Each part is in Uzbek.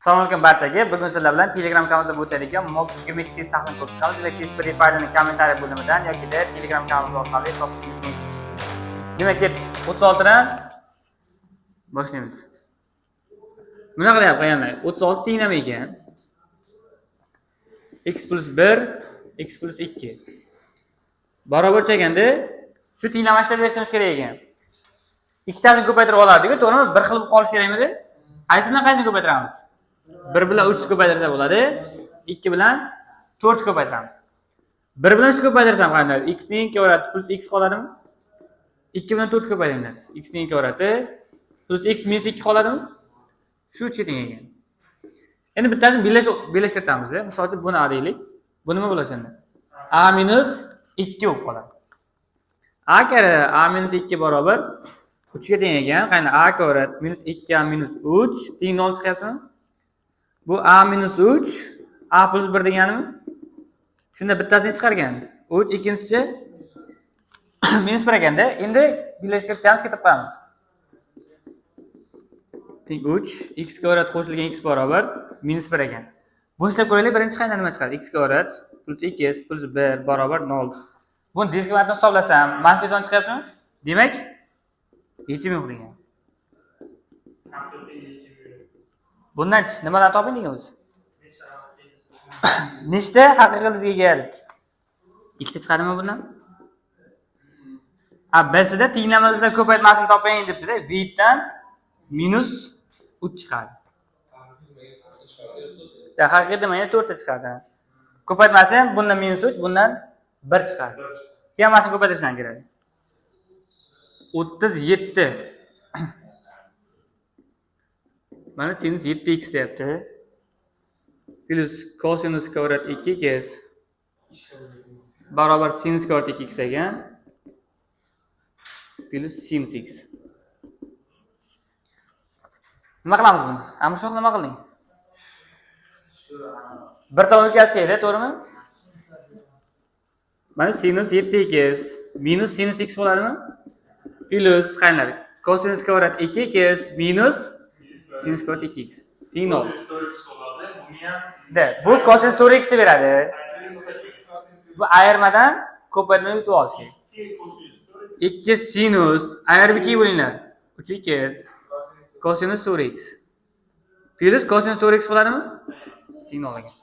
Assalomu alaykum barchaga. Bugun sizlar bilan Telegram kanalimizda o'tadigan mock 22 test sahna ko'rib chiqamiz va test free faylini kommentariy bo'limidan yoki Telegram kanalimiz orqali topishingiz mumkin. Demak, ketdik. 36 dan boshlaymiz. Bunaqa qilyapti, qaranglar. 36 tenglama ekan. X plus 1, x plus 2. Barobar cheganda shu tenglamani berishimiz kerak ekan. Ikkitasini ko'paytirib olardik-ku, to'g'rimi? Bir xil bo'lib qolishi kerakmidi? Qaysi bilan qaysini ko'paytiramiz? 1 bilan 3 ko'paytirsa bo'ladi, 2 bilan 4 ko'paytiramiz. 1 bilan 3 ko'paytirsam qanday? X ning kvadrati plus x qoladimi? 2 bilan 4 ko'paytiringlar. X ning kvadrati plus x minus 2 qoladimi? Shu uchga teng ekan. Endi bittasini birlashtiritamiz. Misol uchun buni A deylik. Bu nima bo'ladi endi? A minus 2 bo'lib qoladi. A kare A minus 2 barobar 3 ga teng ekan. Qani A kvadrat minus 2 A minus 3 teng 0 chiqyaptimi? Bu A minus 3 A plus 1 deganimi? Shunda bittasini chiqargan. 3 ikkinchisi minus 1 ekanda. Endi birlashtiramiz, ketib qo'yamiz. Teng 3 x kvadrat qo'shilgan x barobar minus 1 ekan. Buni ishlab ko'raylik, birinchi qanday nima chiqadi? X kvadrat plus 2x plus 1 barobar 0. Buni diskriminantni hisoblasam, manfiy son chiqyaptimi? Demak, yechim yo'q degan. Bundan nimalar toping degan o'zi? Nechta haqiqiy ildizga ega? Ikkita chiqadimi bundan? A B-sida tenglama ildizlar ko'paytmasini toping debdi-da, V-dan minus 3 chiqadi. Haqiqiy demaganda 4 ta chiqadi. Ko'paytmasi ham bundan minus 3, bundan 1 chiqadi. Hammasini ko'paytirishdan kerak. 37. Mana sinus 7x deyapti. Plus kosinus kvadrat 2x barobar sinus kvadrat 2x ekan. Plus sinus x. Nima qilamiz buni? Amir nima qilding? Bir tomon o'tkazsak, to'g'rimi? Mana sinus 7x minus sinus x bo'ladimi? Plus qanday? Kosinus kvadrat 2x minus sinus kvadrat 2x. Teng 0. Da, bu kosinus 4x ni beradi. Bu ayirmadan ko'paytirib yutib olish kerak. 2 sinus ayirib 2 bo'linglar. 3x kosinus 4x plus kosinus 4x bo'ladimi? Teng 0 ekan.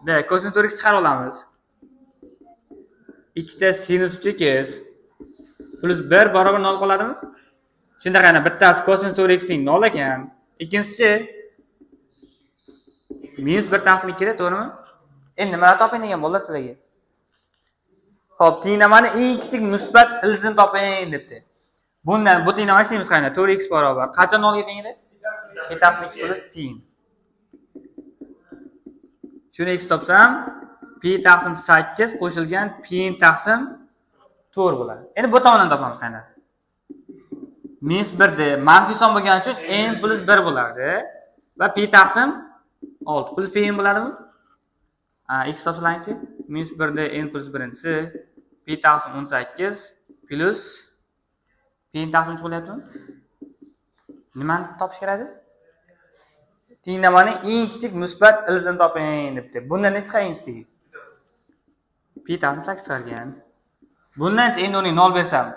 Da, kosinus 4x chiqarib olamiz. 2 ta sinus 3x plus 1 barobar 0 qoladimi? Shunda qani bittasi kosinus 4x teng 0 ekan. Ikkinchisi minus 1 taqsim 2 da, to'g'rimi? Endi nimalar toping degan bolalar sizlarga. Xo'p, tenglamani eng kichik musbat ildizini toping debdi. Bundan bu tenglama ishlaymiz qanday? 4x barobar qachon 0 ga teng edi? 2 taqsim 2 plus teng. Shuni x topsam, pi taqsim 8 qo'shilgan pi taqsim 4 bo'ladi. Endi bu tomondan topamiz qanday? Minus 1 da manfiy son bo'lgani uchun n plus 1 bo'lardi va pi taqsim 6 plus pi n bo'ladimi? X topsilangchi. Minus 1 da n plus 1-inchisi pi taqsim 18 plus pi n taqsim 3 bo'lyaptimi? Nimani topish kerak edi? Tenglamaning eng kichik musbat ildizini toping debdi. Bundan necha chiqadi eng kichigi? Pi taqsim 8 chiqargan. Bundan endi o'rniga 0 bersam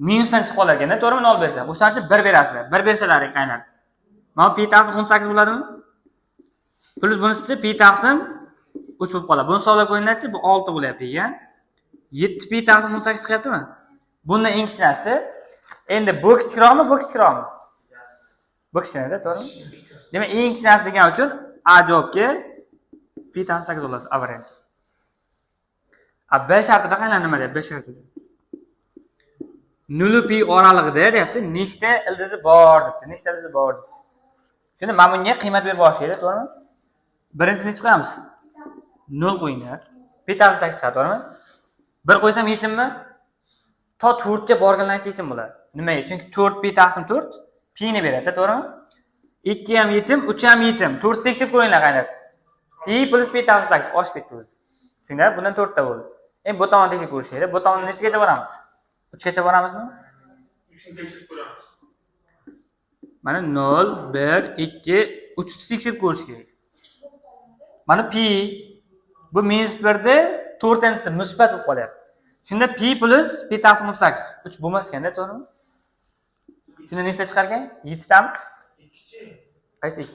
minusdan chiqib qolar ekanda, to'g'rimi? 0 bersam. O'shaning uchun 1 berasizlar. 1 bersalaring qaynar. Mana pi taqsim 18 bo'ladimi? Plus bunisi pi taqsim 3 bo'lib qoladi. Buni hisoblab qo'yinglarchi, bu 6 bo'lyapti ekan. 7 pi taqsim 18 chiqyaptimi? Bundan eng kichkinasi. Endi bu kichikroqmi, bu kichikroqmi? Bu kichkinada, to'g'rimi? Demak, eng kichkinasi degan uchun A javobga pi taqsim 8 bo'ladi, A variant. A B shartida qanday nima deyapti? B shartida 0 pi oralig'ida deyapti, nechta ildizi bor debdi, nechta ildizi bor debdi. Shunda mana bunga qiymat berib borish kerak, to'g'rimi? Birinchi necha qo'yamiz? 0 qo'yinglar. Pi taqsim 8 chiqadi, to'g'rimi? 1 qo'ysam yechimmi? To 4 ga borganlarcha yechim bo'ladi. Nimaga? Chunki 4 pi taqsim 4 pi ni beradi, to'g'rimi? 2 ham yechim, 3 ham yechim. 4 tekshirib qo'yinglar qanday. Pi plus pi taqsim 8 oshib ketdi o'zi. Shunda bundan 4 ta bo'ldi. Endi bu tomonni tekshirib ko'rish kerak. Bu tomonni nechagacha boramiz? 3 gacha boramizmi? 3 ni tekshirib ko'ramiz. Mana 0, 1, 2, 3 tekshirib ko'rish kerak. Mana pi bu -1 da 4-inchisi musbat bo'lib qolyapti. Shunda pi plus pi taqsim 8 3 bo'lmas ekanda, to'g'rimi? Shunda nechta chiqar ekan? 7 tami? Qaysi 2?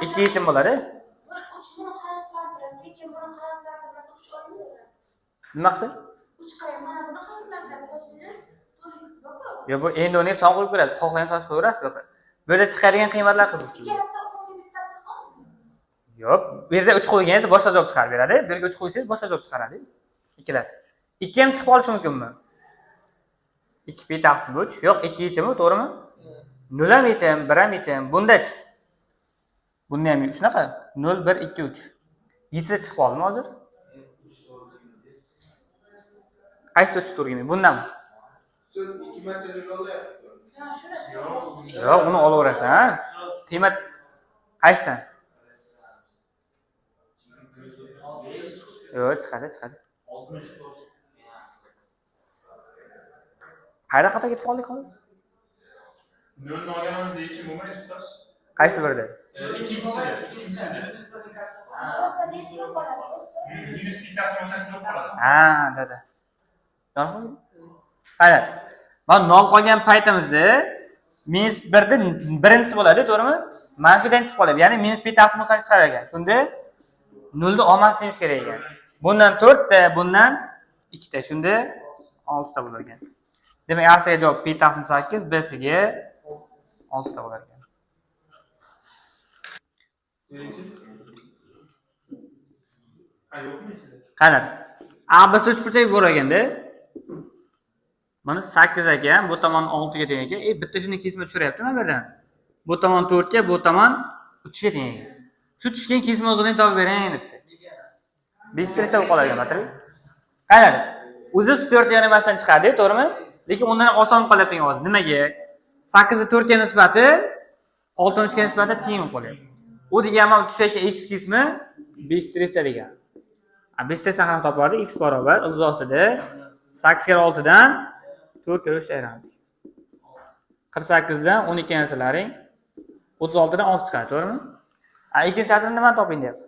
2 yechim bo'ladi. Nima qilsin? Yo, bu endi uni son qo'yib beradi. Xohlagan son qo'yaverasiz bu yoqqa. Bu yerda chiqadigan qiymatlar qiziq. Yo'q, bu yerda 3 qo'yganingizda boshqa javob chiqarib beradi. Bu yerga 3 qo'ysangiz boshqa javob chiqaradi. Ikkalasi. 2 ham chiqib qolishi mumkinmi? 2 pi taqsim 3. Yo'q, 2 yechimi, to'g'rimi? 0 ham yechim, 1 ham yechim. Bundachi? Bunda ham shunaqa. 0 1 2 3. 7 ta chiqib qoldimi hozir? Qaysi 3 to'g'ri? Bundanmi? Yo'q, uni olaverasan. Qiymat qaysidan? Yo'q, chiqadi, chiqadi. Qayerda xato ketib qoldik hozir? 0 ni olganimizda yechim bo'lmaydi, ustoz. Qaysi birida? Ikkinchisida, ikkinchisida. Minus pi taqsim 8 bo'lib qoladi. Ha, dada. Qara. Mana nol qolgan paytimizda -1 da birinchisi bo'ladi, to'g'rimi? Manfiydan chiqib qoladi. Ya'ni -pi taqsim 8 chiqar ekan. Shunda 0 ni olmasligimiz kerak ekan. Bundan 4 ta, bundan 2 ta. Shunda 6 ta bo'lar ekan. Demak, A siga javob pi taqsim 8, B siga 6 ta bo'lar ekan. Qara. A B C uchburchak bo'lar ekanda. Mana 8 ekan, bu tomon 6 ga teng ekan. Bitta shuni kesma tushiryapti mana bu yerdan. Bu tomon 4 ga, bu tomon 3 ga teng ekan. Shu tushgan kesma uzunligini topib bering debdi. 5 ta bo'lib qolar ekan, matri. Qara. O'zi 4 yonimasdan chiqadi, to'g'rimi? Lekin undan ham oson qolyapti hozir. Nimaga? 8 ni 4 ga nisbati 6 ni 3 ga nisbati teng bo'lib qolyapti. U degan mana tushayotgan x kesma 5 ta degan. 5 ta ham topardik. X barobar ilzosida 8 ga 6 dan 4 ga 3 ayiramiz. 48 dan 12 narsalaring 36 dan 6 chiqadi, to'g'rimi? Ikkinchi shartini nimani toping deyapti.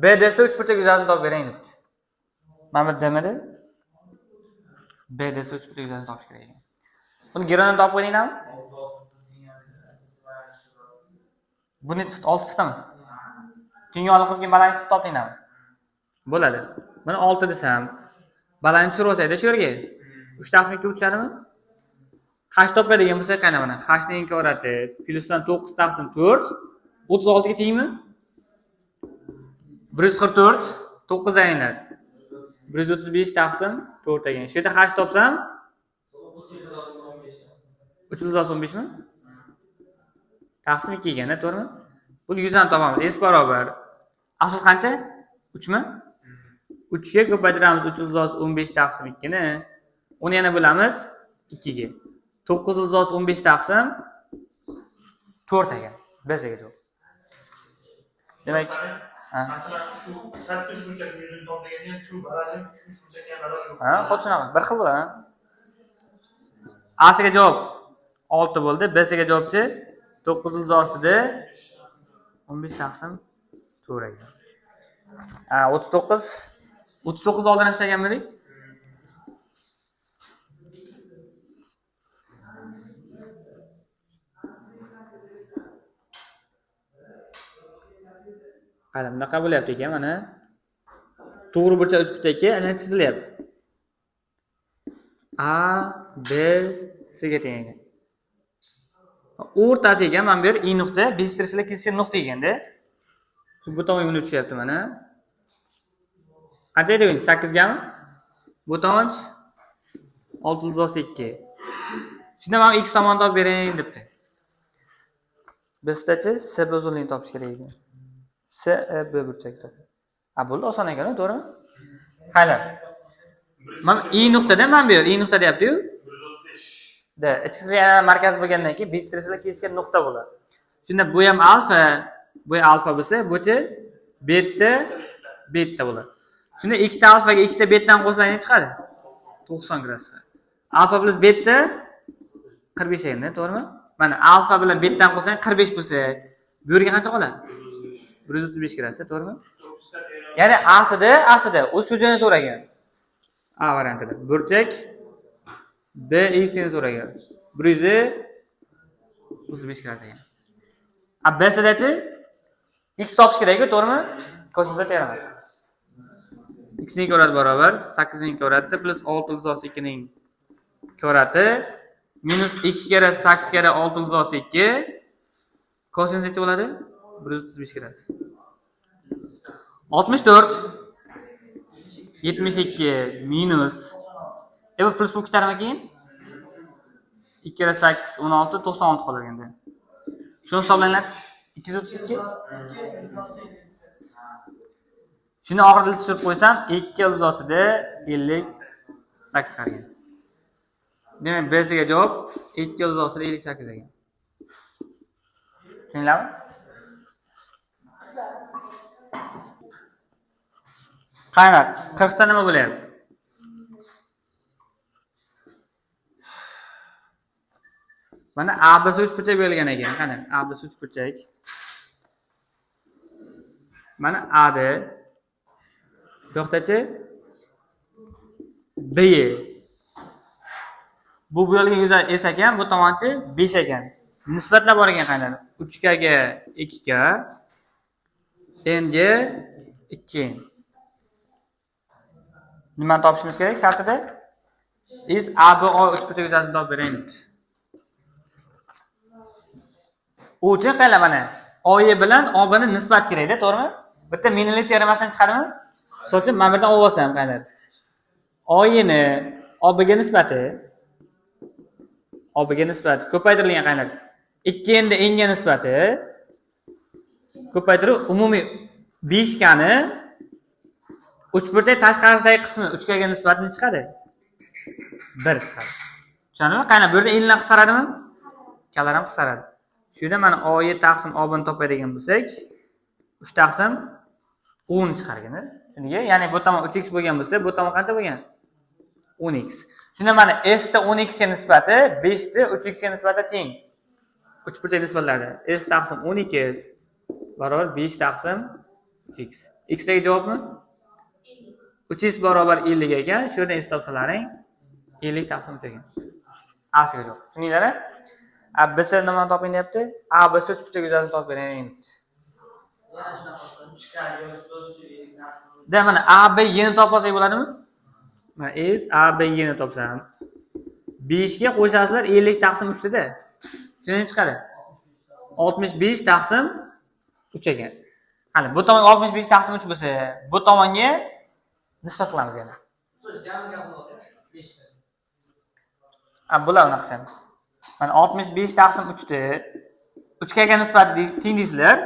BDC uchburchak yuzasini topib bering debdi. Mana bu demadi. BDC uchburchak yuzasini topish kerak ekan. Buni girodan topib qo'yinglarmi? Buni chiqdi 6 chiqdimi? Tengyorlik qilib keyin balandlikni topinglarmi? Bo'ladi. Buni 6 desam, balandlikni tushirib olsayda shu yerga 3 taqsim 2 tushadimi? H topadigan bo'lsak qani mana h ning kvadrati plyusdan 9 taqsim 4 36 ga tengmi? 144 9 aylanadi. 135 taqsim 4 ekan. Shu yerda h topsam 315 mi? Taqsim 2 ekan, to'g'rimi? Buni 100 dan topamiz. S barobar asos qancha? 3 mi? 3 ga ko'paytiramiz 315 taqsim 2 ni. Uni yana bo'lamiz 2 ga. 915 taqsim 4 ekan. B'siga javob. Demak, masalan, shu katta uchburchakning yuzini top deganda ham shu balandlik, shu uchburchakka ham balandlik. Ha, xuddi shunaqa, bir xil bo'ladi. A siga javob 6 bo'ldi, B siga javobchi 9 15 taqsim 4 ekan. Ha, 39 39 oldin ham ishlaganmidik? Qara, bunaqa bo'lyapti ekan mana. To'g'ri burchak uchburchakka ana chizilyapti. A, B, C ga teng ekan. O'rtasi ekan mana bu yer I nuqta, bisectrislar kesishgan nuqta ekanda. Shu bu tomonga unib tushyapti mana. Qancha edi? 8 gami? Bu tomonchi 6.2. Shunda mana x tomonni topib bering debdi. Bizdachi S B uzunligini topish kerak ekan. S E B burchak toping. Ha, bo'ldi, oson ekan, to'g'rimi? Qani. Mana I nuqtada mana bu yer, I nuqta deyapti-yu. 135. Da, ichki yana markaz bo'lgandan keyin bisectrislar kesishgan nuqta bo'ladi. Shunda bu ham alfa, bu ham alfa bo'lsa, buchi beta, beta bo'ladi. Shunda ikkita alfaga ikkita betdan qo'shsang ne chiqadi? 90 gradus chiqadi. Alfa plus beta 45 ekan, to'g'rimi? Mana alfa bilan betdan qo'shsang 45 bo'lsa, bu yerga qancha qoladi? 135 gradus, to'g'rimi? Ya'ni aslida o'z joyini so'ragan. A variantida burchak BX ni so'ragan. 135 gradus ekan. A B-sidachi x topish kerak-ku, to'g'rimi? Kosinusda teramiz. X ning kvadrati barobar 8 ning kvadrati plus 6 ildiz 2 ning kvadrati minus 2 karra 8 karra 6 ildiz 2 kosinus necha bo'ladi? 135 gradus. 64 72 minus bu plus bu ko'tarma keyin 2 karra 8 16 96 qolar endi. Shuni hisoblanglar. 232. Shuni oxirida tushirib qo'ysam 2 ildiz ostida 58 chiqargan. Demak, B ga javob 2 ildiz ostida 58 ekan. Tushundinglarmi? Qaranglar, 40 ta nima bo'lyapti? Mana ABC uchburchak berilgan ekan. Qani, ABC uchburchak. Mana AD. Bu yoqdachi B. Bu yo'lga yuzar S ekan, bu tomonchi 5 ekan. Nisbatlar bor ekan qani. 3K ga 2K, N ga 2. Nimani topishimiz kerak shartida? Is ABO uchburchak yuzasini topib beraylik. U uchun qaranglar mana OY bilan OB ni nisbat kerakda, to'g'rimi? Bitta minusli teoremasidan chiqadimi? Misol uchun mana bu yerdan olib olsam qaranglar. OY ni OB ga nisbati OB ga nisbati ko'paytirilgan qaranglar. 2 n ni n ga nisbati ko'paytirib umumiy 5 k ni uchburchak tashqarisidagi qismi 3 k ga nisbatini chiqadi. 1 chiqadi. Tushundingmi? Qani bu yerda n qisqaradimi? Kalar ham qisqaradi. Shu yerda mana OY taqsim OB ni topadigan bo'lsak, 3 taqsim 10 chiqargan. Shunga, ya'ni bu tomon 3x bo'lgan bo'lsa, bu tomon qancha bo'lgan? 10x. Shunda mana S da 10x ga nisbati 5 da 3x ga nisbati teng. Uchburchak nisbatlarida S taqsim 12 barobar 5 taqsim 3x. X dagi javobmi? 3x barobar 50 ekan. Shu yerdan S topsalaring 50 taqsim 3 ekan. A ga javob. Tushundinglar-a? A B C nimani toping deyapti? A B C uchburchak yuzasini topib bering. Da mana A B Y ni topib olsak bo'ladimi? Mana S A B Y ni topsam 5 ga qo'shasizlar 50 taqsim 3 da. Shundan chiqadi. 65 taqsim 3 ekan. Hali bu tomon 65 taqsim 3 bo'lsa, bu tomonga nisbat qilamiz yana. A bular uni qilsam. Mana 65 taqsim 3 ni 3 ga nisbati teng deysizlar.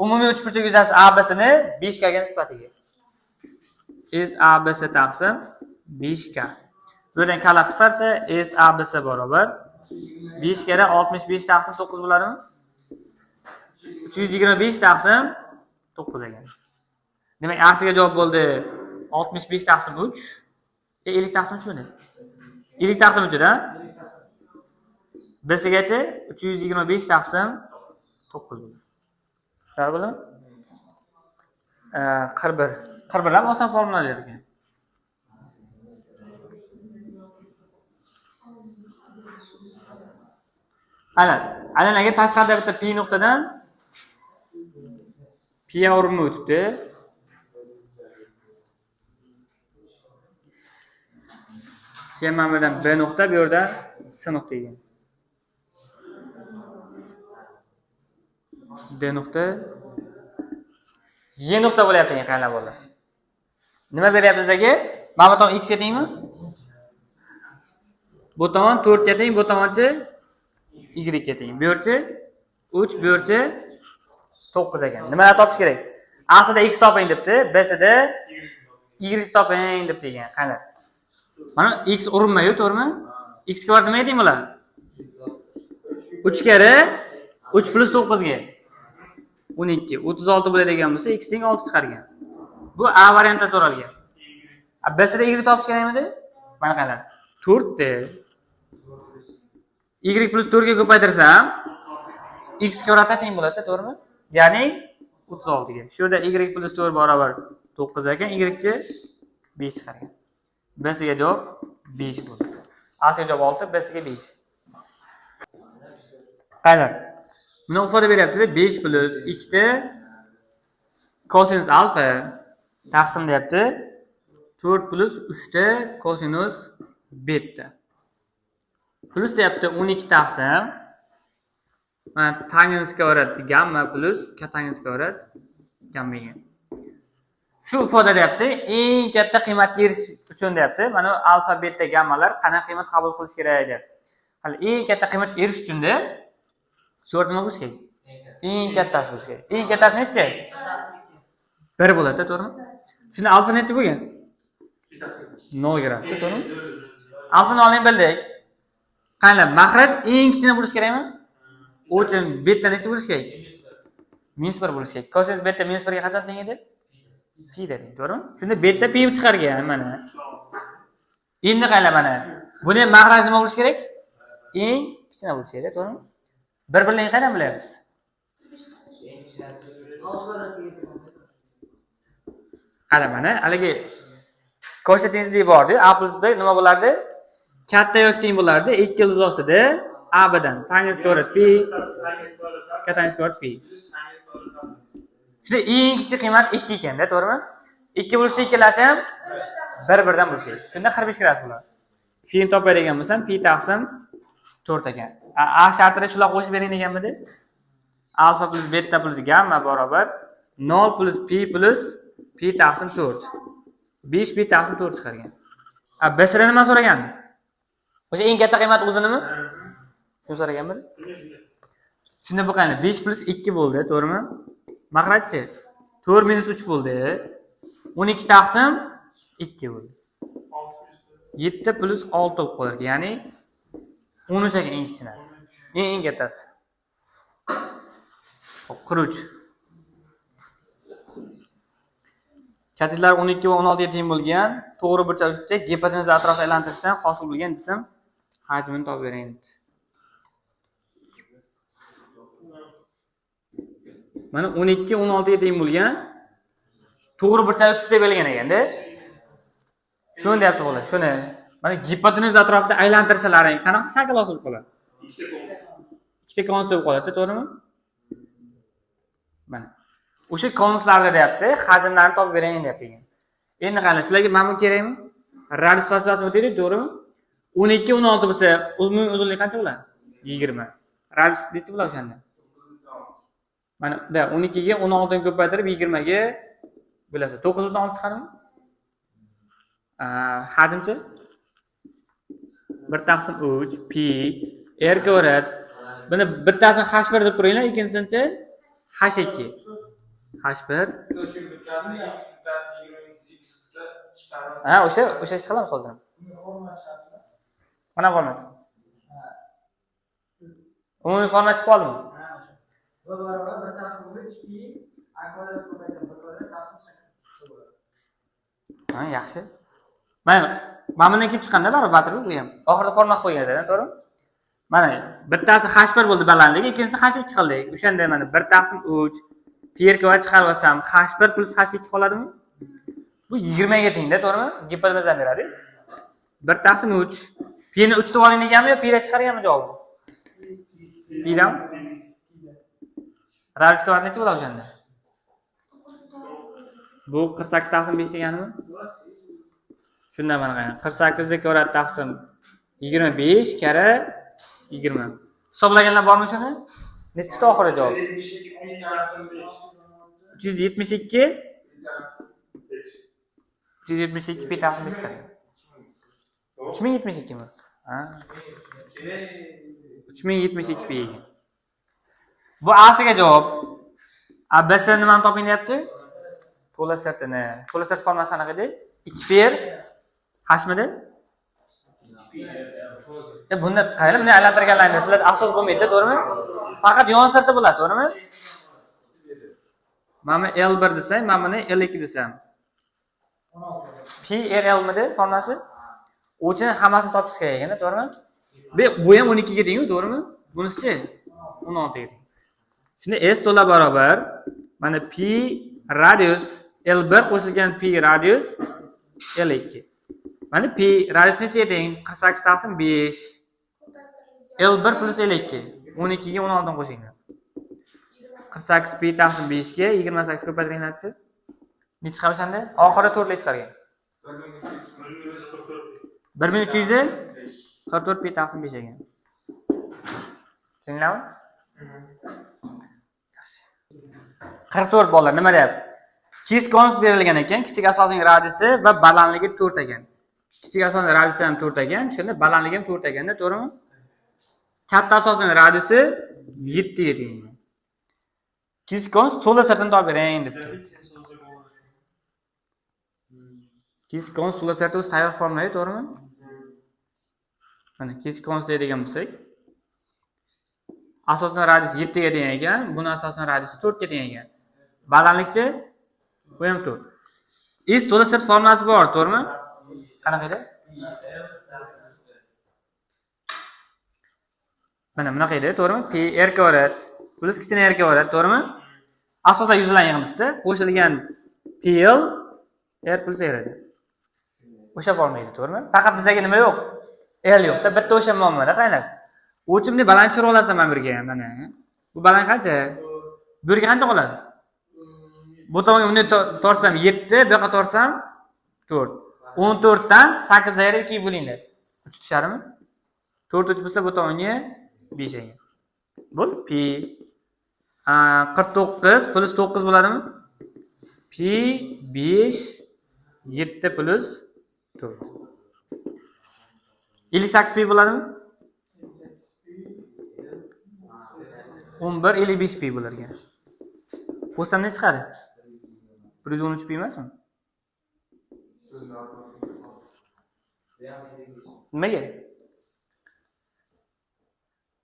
Umumiy uchburchak yuzasi ABC ni 5 ga nisbatiga. S ABC taqsim 5 k. Bu yerdan kala qisqarsa S ABC barobar 5 karra 65 taqsim 9 bo'ladimi? 325 taqsim 9 ekan. Demak, A ga javob bo'ldi 65 taqsim 3. 50 taqsim 3 midi? 50 taqsim 3 da. B gacha 325 taqsim 9 bo'ldi. To'g'ri bo'ladimi? 41. 41 ham oson formula ekan. Ana, agar tashqarida bitta P nuqtadan P ga urinma o'tibdi. Keyin mana bu yerdan B nuqta, bu yerdan C nuqta ekan. D nuqta, Y nuqta bo'lyapti ekan, qanday bo'ldi? Nima beryapti bizga? Mana bu tomon x ga tengmi? Bu tomon 4 ga teng, bu tomonchi y ga teng. Bu yerchi 3, bu yerchi 9 ekan. Nimalar topish kerak? A sida x toping debdi, B sida y toping debdi ekan. Qani? Mana x urinmayu, to'g'rimi? X kvadrat nimaga teng bo'ladi? 3 karra 3 plus 9 ga 12, 36 bo'ladigan bo'lsa, x teng 6 chiqargan. Bu A variantda so'ralgan. B sida y topish kerakmidi? Mana qarang. 4 ta Y plus 4 ga ko'paytirsam x kvadratga teng bo'ladi, to'g'rimi? Ya'ni 36 ga. Shu yerda y plus 4 barobar 9 ekan, y-chi 5 chiqargan. B ga javob 5 bo'ldi. A ga javob 6, B ga 5. Qaranglar. Buni ifoda beryapti-da, 5 plus 2 ta kosinus alfa taqsim deyapti. 4 plus 3 ta kosinus beta. Plus deyapti 12 taqsim mana tangens kvadrat gamma plus kotangens kvadrat gamma degan. Shu ifoda deyapti, eng katta qiymatga erishish uchun deyapti. Mana alfa, beta, gammalar qanaqa qiymat qabul qilish kerak deyapti. Hali eng katta qiymatga erishish uchun de shu yerda nima bo'lishi kerak? Eng kattasi bo'lishi kerak. Eng kattasi necha? 1 bo'ladi, to'g'rimi? Shunda alfa necha bo'lgan? 0 gradusda, to'g'rimi? Alfa 0 ni bildik. Qani, maxraj eng kichkina bo'lishi kerakmi? U uchun beta necha bo'lishi kerak? -1 bo'lishi kerak. Kosinus beta -1 ga qachon teng edi? Pi dedik, to'g'rimi? Shunda beta pi chiqargan mana. Endi qaranglar mana. Buni maxraj nima bo'lishi kerak? Eng kichkina bo'lishi kerak, to'g'rimi? Bir-birini qayerdan bilyapmiz? Qara mana, haligi kosa tenglik bor-ku, a plus b nima bo'lardi? Katta yoki teng bo'lardi 2 ildiz ostida a bilan tangens kvadrat pi kotangens kvadrat pi. Shunda eng kichik qiymat 2 ekanda, to'g'rimi? 2 bo'lsa ikkalasi ham bir-birdan bo'lishi kerak. Shunda 45 gradus bo'ladi. Pi ni topadigan bo'lsam, pi taqsim 4 ekan. A shartida shular qo'shib bering deganmidi? Alfa plus beta plus gamma barobar 0 plus pi plus pi taqsim 4. 5 pi taqsim 4 chiqargan. A B sira nima so'ragan? O'sha eng katta qiymat o'zinimi? Shuni so'raganmidi? Shunda bu qani 5 plus 2 bo'ldi, to'g'rimi? Maxrajchi 4 minus 3 bo'ldi. 12 taqsim 2 bo'ldi. 7 plus 6 bo'lib qolar. Ya'ni 13 ekan eng kichkinasi. Eng kattasi. Xo'p, 43. Katetlar 12 va 16 ga teng bo'lgan to'g'ri burchak uchburchak gipotenuza atrofida aylantirishdan hosil bo'lgan jism hajmini topib bering. Mana 12 16 ga teng bo'lgan to'g'ri burchak uchburchak berilgan ekanda. Shuni deyapti bola, shuni. Mana gipotenuza atrofida aylantirsalaring qanaqa shakl hosil qoladi? Ikkita konus bo'lib qoladi, to'g'rimi? Mana o'sha konuslarda deyapti, hajmlarni topib bering deyapti ekan. Endi qani, sizlarga mana bu kerakmi? Radius fasilasi o'taylik, to'g'rimi? 12 16 bo'lsa, umumiy uzunligi qancha bo'ladi? 20. Radius necha bo'ladi o'shanda? Mana da 12 ga 16 ni ko'paytirib 20 ga bo'ladi. 9.6 chiqadimi? Hajmchi 1 taqsim 3 pi r kvadrat. Buni bittasini h1 deb qo'yinglar, ikkinchisini h2. H1. Ha, o'sha ish qilamiz hozir. Mana forma chiqdi. Umumiy forma chiqib qoldimi? Ha, o'sha. B barobar 1 taqsim 3 pi a kvadrat ko'paytirib b kvadrat taqsim 8 bo'ladi. Ha, yaxshi. Mana bundan kelib chiqqanda baribir batirib bu ham. Oxirida forma qo'ygan edi, to'g'rimi? Mana bittasi h1 bo'ldi balandligi, ikkinchisi h2 qildik. O'shanda mana 1 taqsim 3 pi r kvadrat chiqarib olsam h1 plus h2 qoladimi? Bu 20 ga tengda, to'g'rimi? Gipotenuzani beradi. 1 taqsim 3 pi ni 3 deb oling deganmi yo pi da chiqarganmi javobni? Pi dan radius kvadrat necha bo'ladi o'shanda? Bu 48 taqsim 5 deganimi? Shundan mana qarang. 48 kvadrat taqsim 25 karra 20. Hisoblaganlar bormi shuni? Nechta oxiri javob? 372 372 pi taqsim 5 qarang. 3072 mi? Ha. 3072 pi ekan. Bu A siga javob. A B si nimani toping deyapti? To'la sirtini. To'la sirt formasi qanaqa edi? 2 pi r hmidi? Bunda qarang, buni aylantirganlaringda sizlar asos bo'lmaydi, to'g'rimi? Faqat yon sirti bo'ladi, to'g'rimi? Mana L1 desam, mana buni L2 desam. Pi R L midi formasi? U uchun hammasini topish kerak ekan, to'g'rimi? Bu ham 12 ga teng-ku, to'g'rimi? Bunisi 16 ga teng. Shunda S to'la barobar mana pi radius L1 qo'shilgan pi radius L2. Mana pi radius nechaga teng? 48 taqsim 5. L1 plus L2. 12 ga 16 ni qo'shinglar. 48 pi taqsim 5 ga 28 ko'paytiringlarchi. Necha chiqadi o'shanda? Oxiri 4 lik chiqargan. 1344 pi taqsim 5 ekan. Tushundinglarmi? 44 bolalar nima deyapti? Kesik konus berilgan ekan, kichik asosning radiusi va balandligi 4 ekan. Kichik asosning radiusi ham 4 ekan, shunda balandligi ham 4 ekanda, to'g'rimi? Katta asosning radiusi 7 ga teng. Kesik konus to'la sirtini topib bering debdi. Kesik konus to'la sirti o'zi tayyor formula, to'g'rimi? Mana kesik konus deydigan bo'lsak, asosning radiusi 7 ga teng ekan, buni asosning radiusi 4 ga teng ekan. Balandlikchi bu ham 4. S to'la sirt formulasi bor, to'g'rimi? Qanaqa edi? Mana bunaqa edi, to'g'rimi? Pi r kvadrat plus kichkina r kvadrat, to'g'rimi? Asosda yuzlar yig'indisida qo'shilgan PL r plus r edi. O'sha formula edi, to'g'rimi? Faqat bizga nima yo'q? L yo'q-da, bitta o'sha muammoda qaranglar. O'lchimni baland tushirib olasan mana bu yerga ham, mana. Bu baland qancha? Bu yerga qancha qoladi? Bu tomonga bunday tortsam 7, bu yoqqa tortsam 4. 14 dan 8 ayirib 2 bo'linglar. 3 tushadimi? 4 3 bo'lsa bu tomonga 5 ekan. Bo'ldi. Pi 49 plus 9 bo'ladimi? Pi 5 7 plus 4. 58 pi bo'ladimi? 11 55 pi bo'lar ekan. Qo'shsam ne chiqadi? 113 pi emasmi? Nimaga?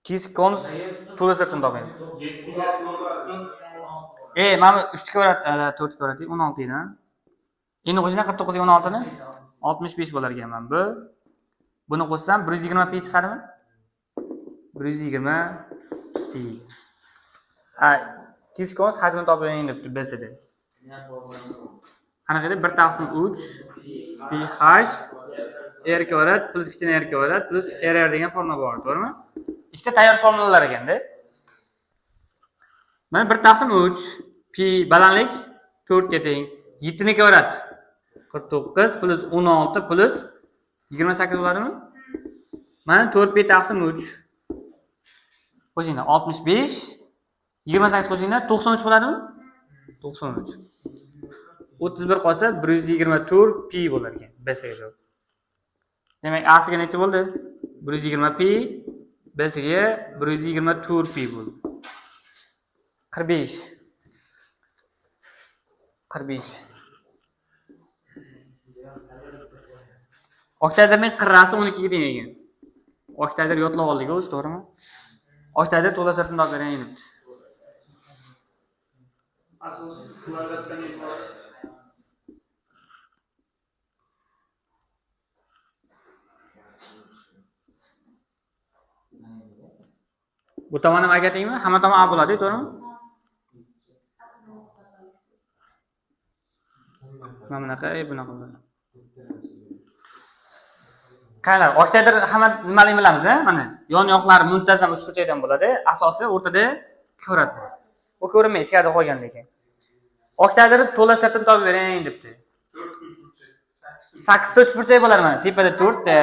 Kesik konus to'la sirtini toping. Mana 3 kvadrat, 4 kvadrat 16 edi. Endi qo'shinglar 49 ga 16 ni 65 bo'lar ekan mana bu. Buni qo'shsam 120 pi chiqadimi? 120 pi. Kesik konus hajmini toping debdi BCD. Qanaqa edi? 1 taqsim 3 pi h r kvadrat plus kichkina r kvadrat plus rr degan formula bor, to'g'rimi? Ikkita tayyor formulalar ekanda. Mana 1 taqsim 3 pi balandlik 4 ga teng. 7 ni kvadrat 49 plus 16 plus 28 bo'ladimi? Mana 4 pi taqsim 3. Qo'shinglar 65 28 qo'shinglar 93 bo'ladimi? 93. 31 qolsa 124 pi bo'lar ekan. BC ga javob. Demak, A siga necha bo'ldi? 120 pi, B siga 124 pi bo'ldi. 45. 45. Oktaedrning qirrasi 12 ga teng ekan. Oktaedr yodlab oldik o'zi, to'g'rimi? Oktaedr to'la sirtini topib bering debdi. Asosiy kvadratdan iborat. Bu tomon ham A ga tengmi? Hamma tomon A bo'ladi, to'g'rimi? Mana bunaqa, bunaqa bo'ladi. Qaranglar, oktaedr hamma nimaligini bilamiz, a? Mana yon yoqlari muntazam uchburchakdan bo'ladi, asosi o'rtada kvadrat bo'ladi. U ko'rinmaydi, ichkarida qolgan lekin. Oktaedrni to'la sirtini topib bering debdi. 8 ta uchburchak bo'ladi mana, tepada 4 ta,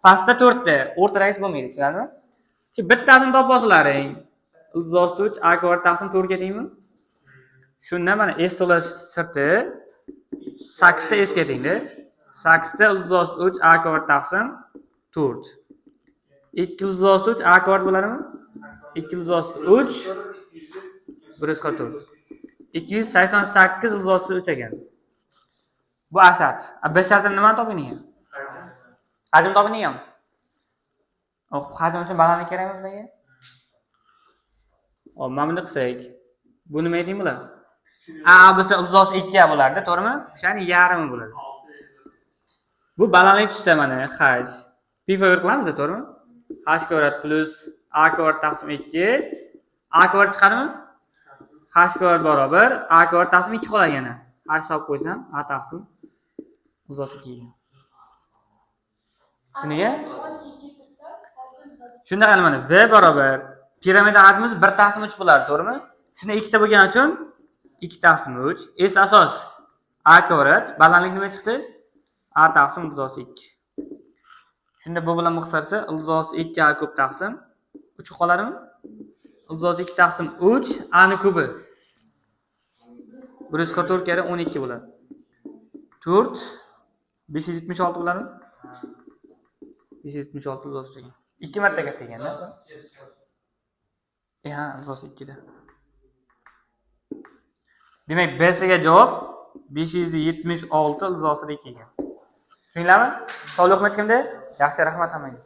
pastda 4 ta, o'rtadagisi bo'lmaydi, tushunadimi? Shu bittasini topib olsalaring, ildiz 3 a kvadrat taqsim 4 ga tengmi? Shunda mana S to'la sirti 8 ta S ga tengda. 8 ta ildiz 3 a kvadrat taqsim 4. 2 ildiz 3 a kvadrat bo'ladimi? 2 ildiz 3 144. 288 ildiz 3 ekan. Bu A shart. B shartini nimani toping degan? Hajm toping degan. Hajm uchun balandlik kerakmi bizga? Hop, mana buni qilsak, bu nima teng bo'ladi? A bo'lsa ildiz 2 A bo'lardi, to'g'rimi? O'shaning yarmi bo'ladi. Bu balandlik tushsa mana h. Pifagor qilamiz, to'g'rimi? H kvadrat plus a kvadrat taqsim 2. A kvadrat chiqadimi? H kvadrat barobar a kvadrat taqsim 2 qoladi yana. H solib qo'ysam, a taqsim 32 ekan. Nega? Shunda qani mana v barobar piramida hajmimiz 1 taqsim 3 bo'ladi, to'g'rimi? Shunda ikkita bo'lgani uchun 2 taqsim 3. S asos a kvadrat, balandlik nima chiqdi? A taqsim 32. Shunda bu bilan qisqarsa 32 a kub taqsim 3 qoladimi? 32 taqsim 3 a ni kubi. 144 karra 12 bo'ladi. 4 576 bo'ladimi? 576 ildiz ekan. 2 marta katta ekanda. Ha, ildiz 2 da. Demak, B ga javob 576 ildiz 2 ekan. Tushundinglarmi? Savol yo'qmi hech kimda? Yaxshi, rahmat hammaga.